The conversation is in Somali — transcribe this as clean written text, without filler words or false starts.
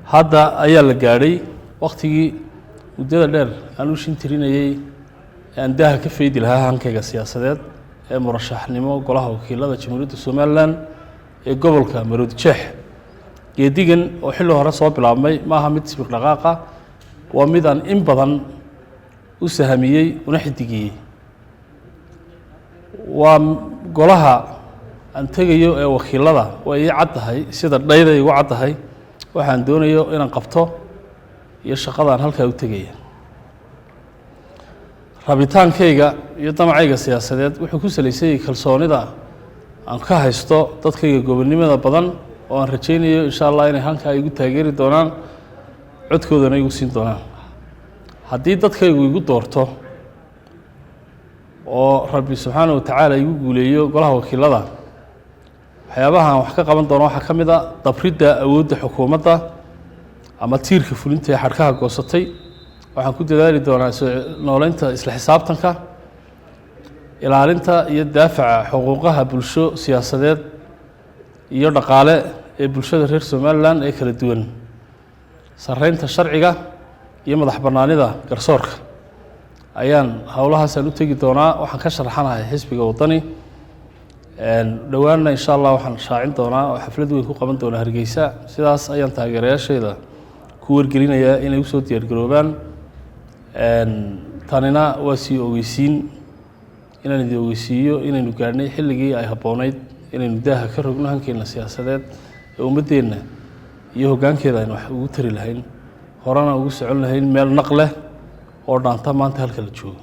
Hadda ayaa la gaadhay wakhtigii muddada dheer aan u shintirinayey, aan daaha ka faydi lahaa hankayga siyaasadeed ee murashaxnimo golaha wakiilada Jamhuuriyadda Somalilan ee gobolka Maroodi Jeex. Geedigan oo xilli hore soo bilaabmay maaha mid sibiq dhaqaaqa, waa mid aan in badan u sahamiyey una xidigiyey. Waa golaha aan tegayo ee wakiilada. Waa ii cad tahay, sida dhayda igu cad tahay, waxaan doonayo inaan qabto iyo shaqadaan halkaa u tegaya. Rabitaankayga iyo damacayga siyaasadeed wuxuu ku salaysanyay kalsoonida aan ka haysto dadkayga gobonnimada badan, oo aan rajaynayo, insha Allah, inay halkaa igu taageeri doonaan, codkoodana igu siin doonaan. Haddii dadkaygu igu doorto oo Rabbi subxaana wa tacaala igu guuleeyo golaha wakiilada, waxyaabaha aan wax ka qaban doono waxaa ka mid a dabridda awoodda xukuumadda ama tiirka fulinta ee xadhkaha goosatay. Waxaan ku dadaali doonaa soo nooleynta isla xisaabtanka, ilaalinta iyo daafaca xuquuqaha bulsho, siyaasadeed iyo dhaqaale ee bulshada reer Somalilan ee kala duwan, sarreynta sharciga iyo madax bannaanida garsoorka. Ayaan howlahaasaan u tegi doonaa. Waxaan ka sharaxanahay xisbiga Waddani. Dhowaanna, insha Allah, waxaan shaacin doonaa oo xaflad weyn ku qaban doonaa Hargeysa. Sidaas ayaan taageerayaashayda ku wargelinayaa inay usoo diyaargaroobaan. Tanina waa sii ogeysiin, inaan idin ogeysiiyo inaynu gaadhnay xilligii ay habboonayd inaynu daaha ka rogno hankeenna siyaasadeed ee ummaddeenna iyo hoggaankeeda aynu wax ugu tari lahayn, horena ugu socon lahayn meel naq leh oo dhaanta maanta halka la joogo.